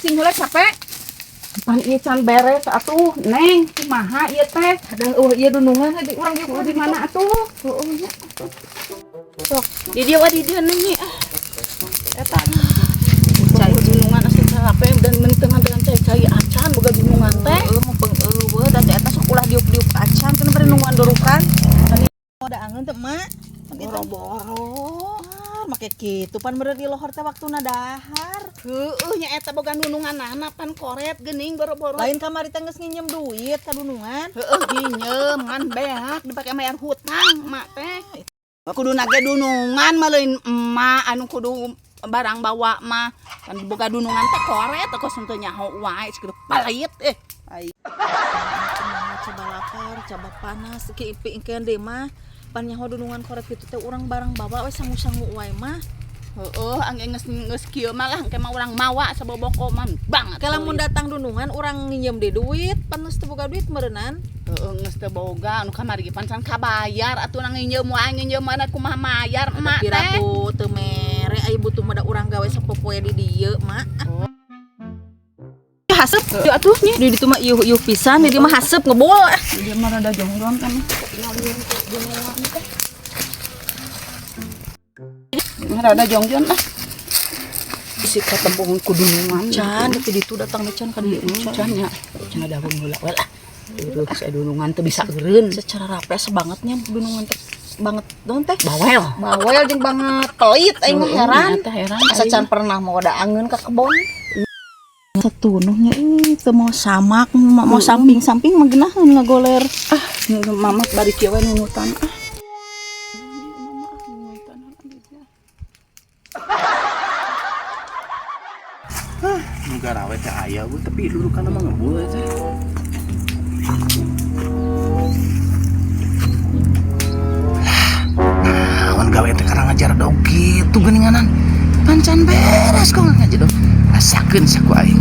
Cicing heula capek. Pan ieu can beres atuh, Neng. Kumaha ieu teh? Kadang eueuh ieu dunungan di urang ieu Di mana atuh? Heueuh nya. Sok, di dieu wa di dieu Neng ah. Eta. Cai dunungan asa capek dan mentengan-tengan cai-cai acan boga dunungan teh. Heueuh mah peung eueuh da teh eta sok ulah diuk-diuk acan kana bari nungguan durukan. Ada angeun teh mak. Boro-boro. Make kitu pan meureun di lohor teh waktuna dahar. Heueuh nya eta boga nununganana pan koret geuning boro-boro. Lain kamari teh geus nginjem duit ka dunungan. Heueuh nginjem ngan beak dipake mayar hutang emak teh. Kudu nage dunungan mah lain emak anu kudu barang bawa mah. Kan boga dunungan teh koret kos teu nyaho wae sakitu palit eh. Kumaha coba lapar, coba panas, ki ipingkeun deui mah. Pan nyaho dunungan koret kitu teh urang barang bawa we sangu-sangu wae mah. Heueuh angge geus geus kieu mah lah engke mah urang mawa saboboko mah banget. Kalau mun datang dunungan urang nginjem deui duit, pan geus teu boga duit meureunnan. Heueuh geus teu boga anu kamari ge pan can kabayar atuh nang nginjem wae nginjem mana kumaha mayar emak teh. Piraku teu mere aya butuh mah da urang gawe sapopoe di dieu mak. Oh. Haseup Ieu atuh nya. di ditu mah iuh-iuh pisan, di dieu mah haseup ngebul. Di dieu mah rada jongjon kan. Ini rada jongjon ah. Isi katembung kudunungan. Can, tapi ditu datang teh can ka dieu Can nya. Can ada heula we lah. Eueuh saya dunungan teu bisa eureun. Secara rapi asa bangetnya dunungan teh banget don teh. Bawel. Bawel jeung banget pelit aing mah heran. Eta heran. Asa can pernah mau ada angeun ka kebon. Satunuhnya ini teu mau samak, mau samping-samping mah geunaheun ngagoler. Ah, mama bari kieu we nunutan ah. Nu garawe teh aya we tapi dudukan mah ngebul teh. Naon gawe teh karang ngajar dog kitu geuninganan. Pancan beres kok ngajar dog. Rasakeun saku aing.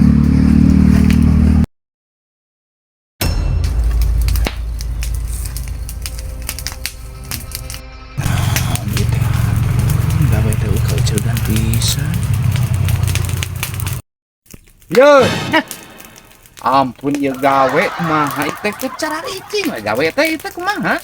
Naon ieu teh? Gawe teh kaucegan pisan. Yo. Ampun ieu gawe kumaha ieu teh cara ricing we gawe teh ieu teh kumaha?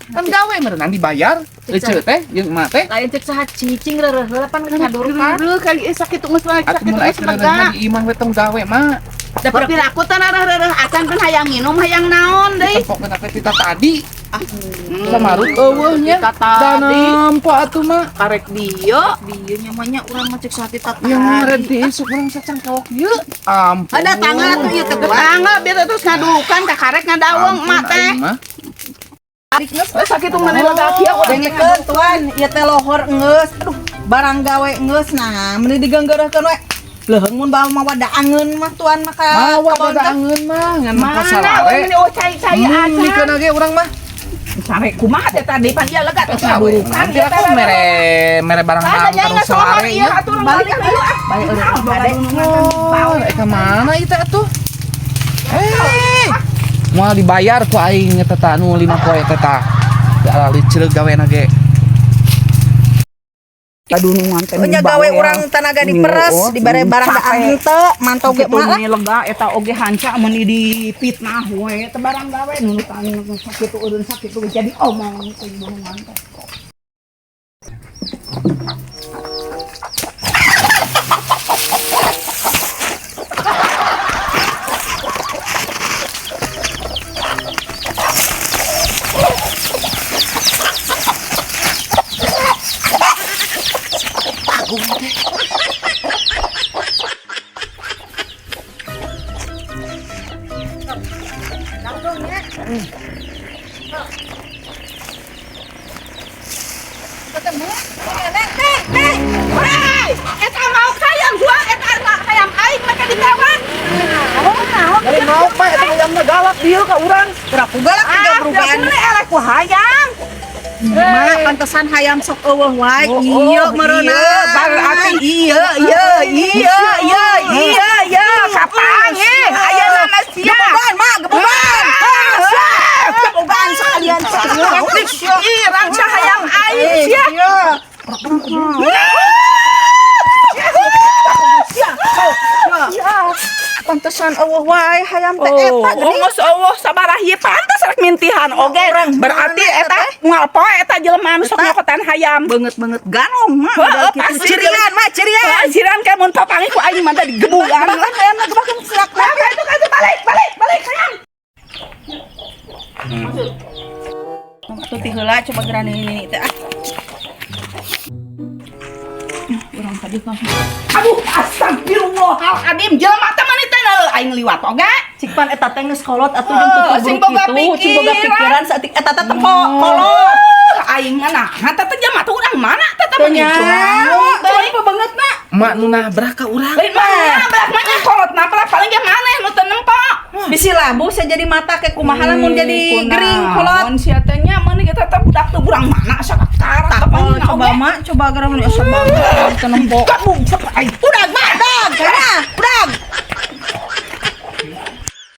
Kan gawe meureun dibayar. Eceu teh jeung emak teh. Lain cek saha cicing reureuh heula pan ngadurkan. Aduh, kali sakitu geus mah Atuh sakitu mun geus aya lega. di imah we tong gawe mah. Dapat piraku teh reureuh acan pan hayang minum hayang naon deui. Tempok teh tita tadi. Samarut eueuh nya. Tita tadi. Nampak atuh mah. Karek dieu. Dieu nya mah nya urang mah cek saha tita Yang meureun tadi. ti isuk urang sacangkawok ieu. Ampun. Ada tangan atuh ieu teh Tetangga biar terus ngadukan ka karek ngadaweng Ampun, emak teh. aing mah. Geus sakitu maneh lega kieu urang teh. Dengekeun tuan, ieu teh lohor geus. Aduh, barang gawe geus nah, meuni diganggeureuhkeun we. Leuheung mun bawa mawa daangeun mah tuan mah ka Mawa kebon teh. daangeun mah ngan Mana pasarare. we meni cai-cai acan. Mikeun ge urang mah. Sare kumaha teh tadi pan ieu lega terus ngadurukan Nanti aku mere mere barang-barang terus sore nya nya. atuh balik atuh ah. Balik eueuh Balik Oh, ka mana itu atuh? Eh, moal dibayar ku aing eta tah nu 5 poe teh tah. Da licreug gawena ge. Kadunungan teh Nya gawe urang tanaga diperes, dibere barang daangeun teu, mantau ge mah lah. Meni lega eta oge hanca meuni dipitnah we teh barang gawe nunutan sakitu eureun sakitu jadi omong teh dunungan teh. Eta mau hayam gua eta hayam aing make ditewak. Dari mau pak eta hayamna galak dieu ka urang. Piraku galak tiga perubahan. Ah, eleh ku hayam. Mak pantesan hayam sok eueuh wae. Ieu meureunna. Berarti iya iya iya iya iya iya kapange ayeuna mah sia. Gebogan mak, gebogan. Gebogan sekalian. Ih, rangsa hayam aing sia. Pantesan euweuh wae hayam teh eta Oh, geuning. geus euweuh sabaraha ieu pantes rek mintihan oge. Urang Berarti mana eta unggal poe eta jelema anu sok Eta. nyokotan hayam. Beungeut-beungeut ganong mah Heuh, udah kitu. pasti. Cirian mah, cirian. Heuh, cirian kayak mun papanggih ku aing mah teh digebugan. Gebakan hayamna, gebakan siak. Nah, itu balik balik balik hayam. Atuh ti heula coba geura nini teh ah. Urang tadi mah. Aduh, astagfirullahaladzim. Jelema teh mani teh aing liwat oge. Cik pan eta teh geus kolot atuh jeung Oh, tutup sing boga kitu, cing boga pikiran. pikiran saeutik eta teh tempo kolot. Aing mah nah, teh teh jelema teh urang mana teh teh Teu mani nyaho, cuman pabeungeutna. Emak nu nabrak ka urang. Lain mah nabrak mah nya kolot nabrak paling ge maneh nu teu nempo. Bisi labuh saya jadi mata kayak kumaha lamun jadi gering kolot. Kunaon sia teh nya meuni kita teh budak teh urang mana sakakara Takol coba mah, coba geura mun asa banget teu nempo. Kamu sok aing.